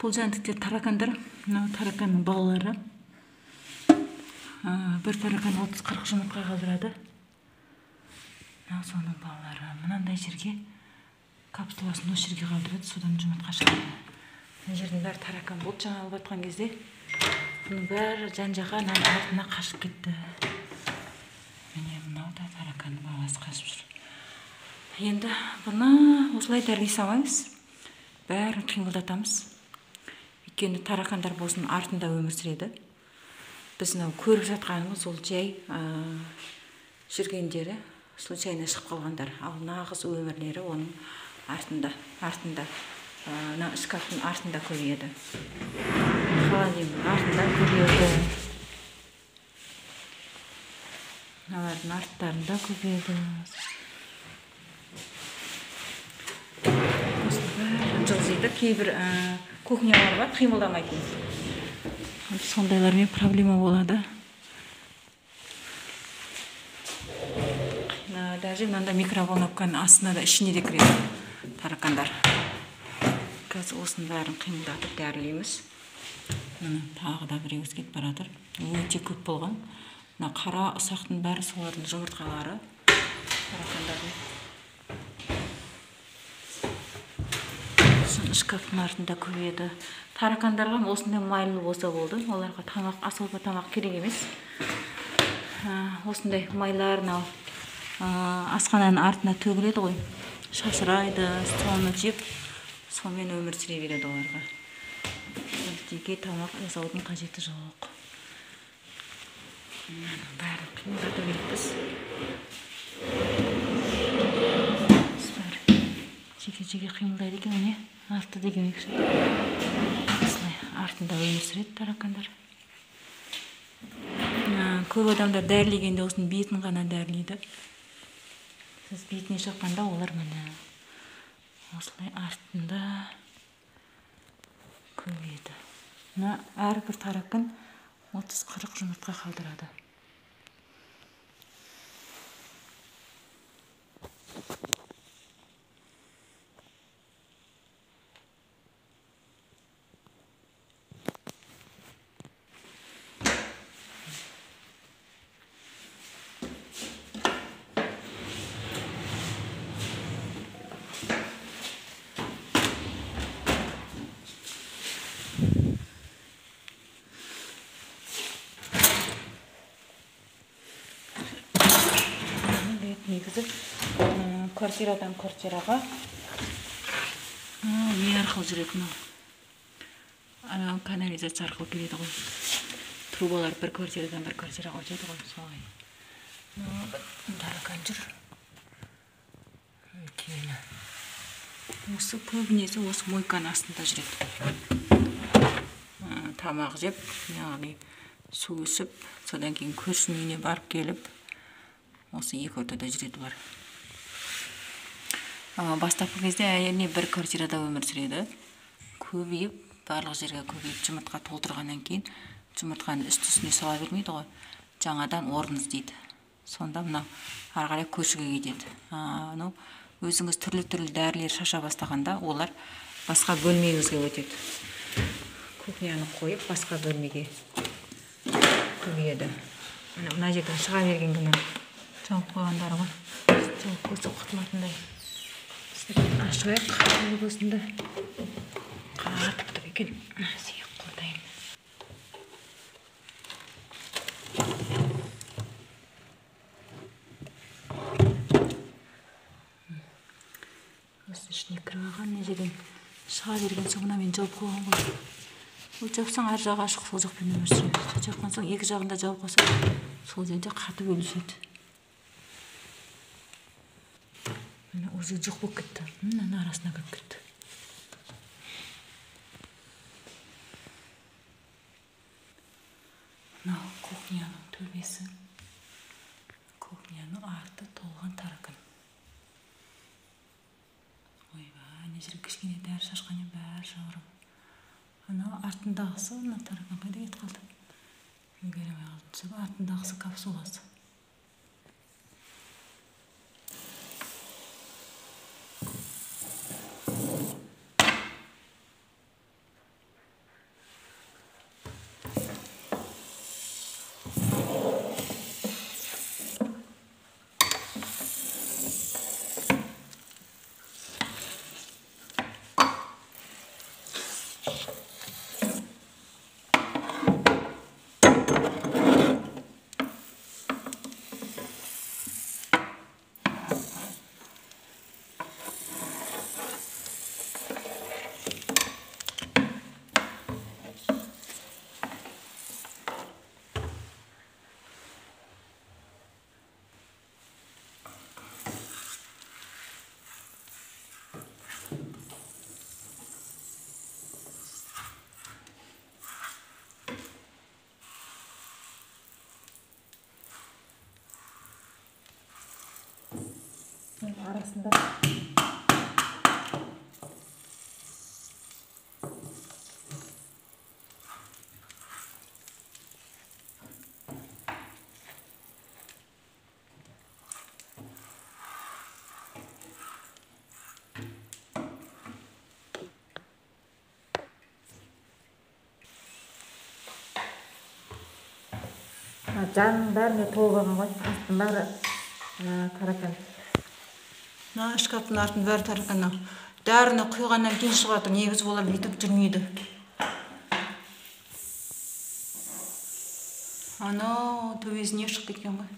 Бұл жәндіктер таракандар. Мынау тараканның балалары. Бір таракан 30-40 жұмыртқа қалдырады. Мынау соның балалары. Мынандай жерге капсуласын осы жерге қалдырады, содан жұмыртқа шығады. Мына жердің бәрі таракан болды жаңа алып атқан кезде. Бұның бәрі жан-жаққа мынаның артына қашып кетті. Міне мынау да тараканның баласы қашып жүр. Енді бұны осылай дәрілей салмаймыз. Бәрін қимылдатамыз. Өйткені таракандар болсын артында өмір сүреді. Біз мынау көріп жатқанымыз ол жай жүргендері, случайно шығып қалғандар. Ал нағыз өмірлері оның артында, мына шкафтың артында көбейеді. Холодильниктің артында көбейеді. Мыналардың арттарында көбейеді. Осының бәрі жылжиды. Кейбір кухнялар бар, қимылдамайтын. Сондайлармен проблема болады. Даже мынандай микроволновканың астына да, ішіне де кіреді таракандар. Қазір осының бәрін қимылдатып дәрілейміз. Міне тағы да біреуіміз кетіп бара жатыр. Өте көп болған. Мына қара ұсақтың бәрі солардың жұмыртқалары, таракандардың. Сосын шкафтың артында көбейеді. Таракандарға осындай майлы болса болды. Оларға тамақ, особо тамақ керек емес. Осындай майлар мынау асхананың артына төгіледі ғой. Шашырайды, соны жеп, сонымен өмір сүре береді оларға. Жеке тамақ жасаудың қажеті жоқ. Бәрін қимылдату керекпіз. Бәрі жеке-жеке қимылдайды екен, міне арты деген екінші. Осылай артында өмір сүреді таракандар. Көп адамдар дәрілегенде осының бетін ғана дәрілейді. Сіз бетіне шаққанда олар міне осылай артында көбейеді. Мына әрбір таракан 30-40 жұмыртқа қалдырады. Негізі квартирадан квартираға не арқылы жүреді мынау? Анау канализация арқылы келеді ғой. Трубалар бір квартирадан бір квартираға өтеді ғой, солай. Таракан жүр. Үлкені. Осы көбінесе осы мойканың астында жүреді. Тамақ жеп, яғни су ішіп, содан кейін көршінің үйіне барып келіп, осы екі ортада жүреді бұлар. Бастапқы кезде әрине бір квартирада өмір сүреді. Көбейіп, барлық жерге көбейіп, жұмыртқа толтырғаннан кейін жұмыртқаны үсті-үстіне сала бермейді ғой. Жаңадан орын іздейді. Сонда мынау ары қарай көршіге кетеді. Өзіңіз түрлі-түрлі дәрілер шаша бастағанда олар басқа бөлмеңізге өтеді. Кухняны қойып басқа бөлмеге көбейеді. Мына жерден шыға берген күні жауып қойғандары ғой. Жауып қойса құтылатындай. Ашайық, осында қатып тұр екен. Сүйек қордайын. Осы ішіне кіріп алған, мына жерден шыға берген соң мына мен жауып қойған ғой. Ол жапсаң ар жағы ашық, сол жақпен өмір сүреді. Жапқан соң екі жағында жауып қойса, сол жерде қатып өліседі. Міне уже жоқ болып кетті. Мынаның арасына кіріп кетті. Мынау кухняның төбесі. Кухняның арты толған таракан. Ойбай, ана жерге кішкене дәрі шашқаннан бәрі жауырып. Анау артындағысы, мына таракан қайда кетіп қалды? Үлгере алмай қалдым. Артындағысы капсуласы. Арасында жанның бәріне толып алған ғой, астының бәрі таракан. Мына шкафтың артының бәрі таракан. Дәріні құйғаннан кейін шығып жатыр. Негізі олар бүйтіп жүрмейді. Анау төбесіне шығып кеткен ғой.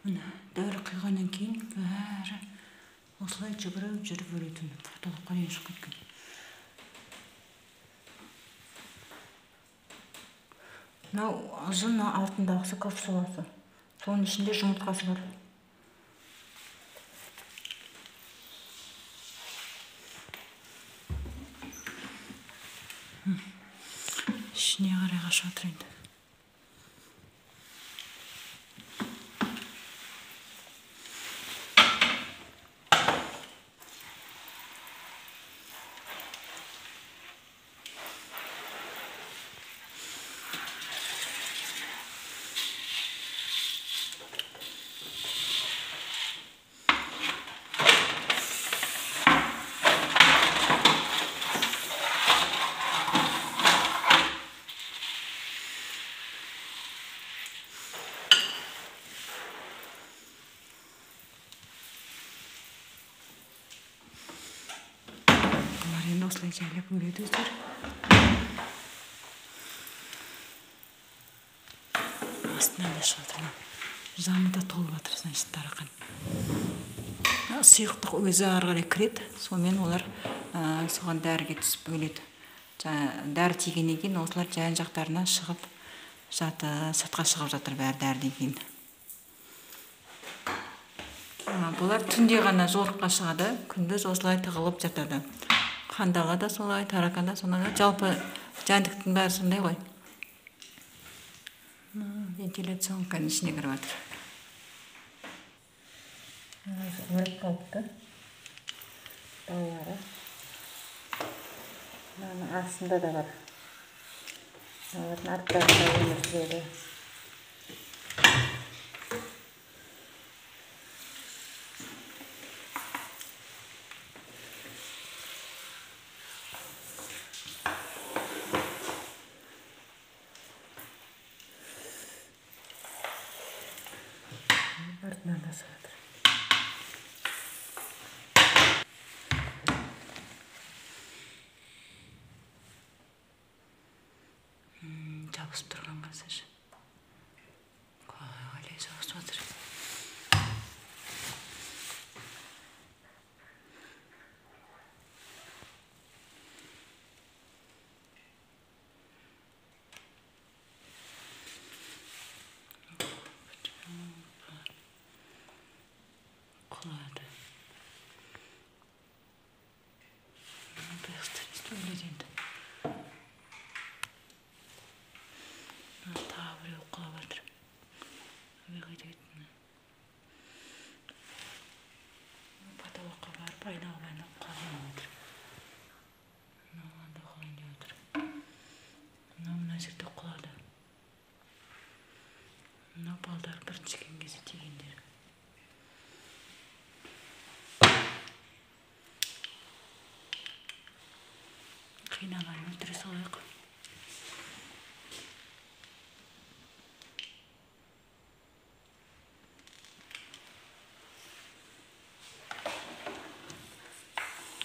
Міне, дәрі құйғаннан кейін бәрі осылай жүгіріп жүріп өлетін. Потолокқа дейін шығып кеткен. Мынау ұзын артындағысы капсуласы. Соның ішінде жұмыртқасы бар. Ішіне қарай қашып жатыр енді. Осылай жайлап өледі өздері. Астынан да шығып жатыр. Жаны да толып жатыр, значит, таракан. Сұйықтық өзі ары қарай кіреді, сонымен олар соған дәріге түсіп өледі. Дәрі тигеннен кейін осылар жан жақтарынан шығып сыртқа шығып жатыр бәрі дәріден кейін. Бұлар түнде ғана жорыққа шығады, күндіз осылай тығылып жатады. Қандала да солай, таракан да солай. Жалпы жәндіктің бәрі сондай ғой. Вентиляционканың ішіне кіріп жатыр. Өліп қалыпты. Балалары. Мынаның астында да бар. Олардың арттарында өмір сүреді. Артынан да шығып жатыр. Жабысып тұрған қазір. Қалай жабысып жатыр. Құлады. Өледі енді. Тағы біреу құлап жатыр. Қайда кетті? Потолокқа барып айналып-айналып құлап жатыр. Мынау анда құлайын деп отыр. Мынау мына жерде құлады. Мынау балдар бірінші келген кезде тигендер. Қинаған өлтіре салайық.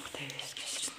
Құдай өзі кешірсін.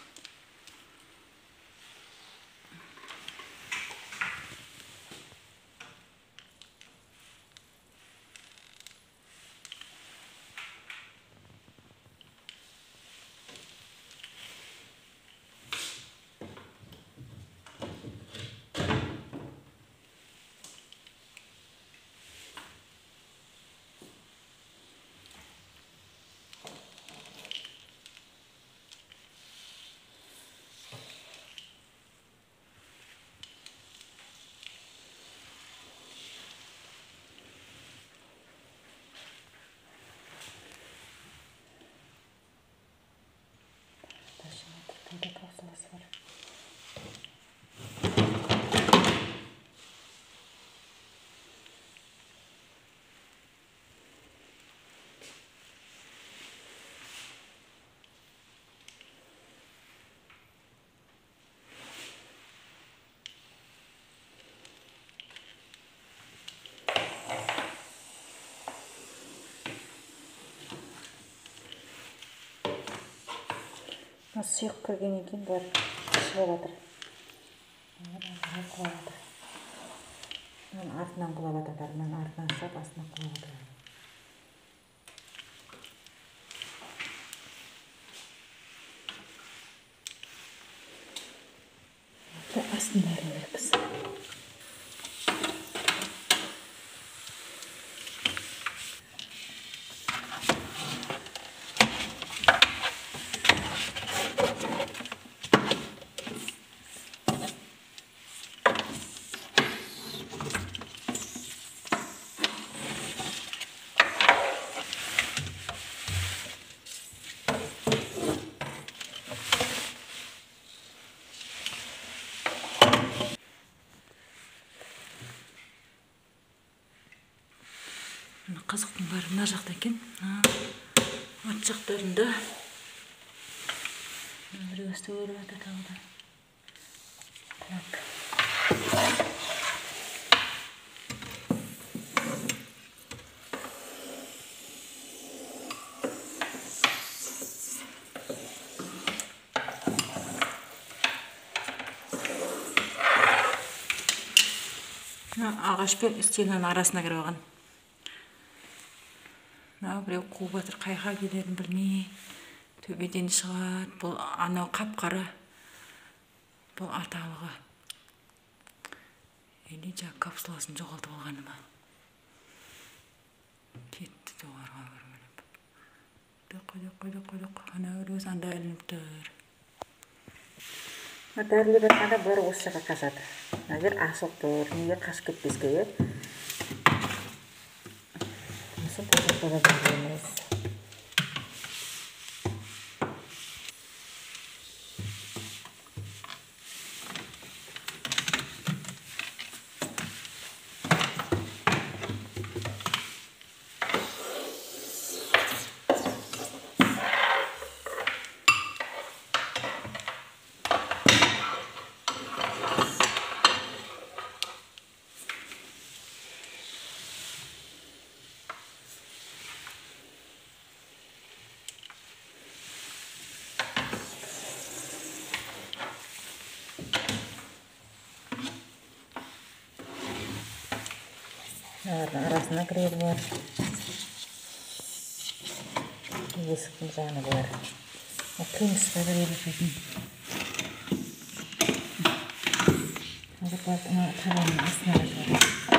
Сұйық кіргеннен кейін бұлар шығып жатыр. Құлап жатыр. Мынаның артынан құлап жатыр. Мынаның артынан шығып, астынан құлап жатыр. Астын бәрін керекпіз. Қазықтың бәрі мына жақта екен. Арт жақтарында біреуісі өліп жатыр тағы да. Құлап. Ағаш пен стенаның арасына кіріп алған. Біреу қуып жатыр, қайға келерін білмей, төбеден шығады. Бұл анау қап-қара, бұл аталығы. Или жаңа капсуласын жоғалтып алғаны ма? Кетті жоғарыға өрмелеп. Дық, ана өзі анда ілініп тұр. Дәрілеп жатқанда бұлар осы жаққа қашады. Мына жер ашық тұр, неге қашып кетпеске, е? Тазартуда білеміз. Мыналардың арасына кіреді бұлар. Есіктің жаны бұлар. Қиынсызға кіреді сосын. Қазір бұлар табанның астына шығады.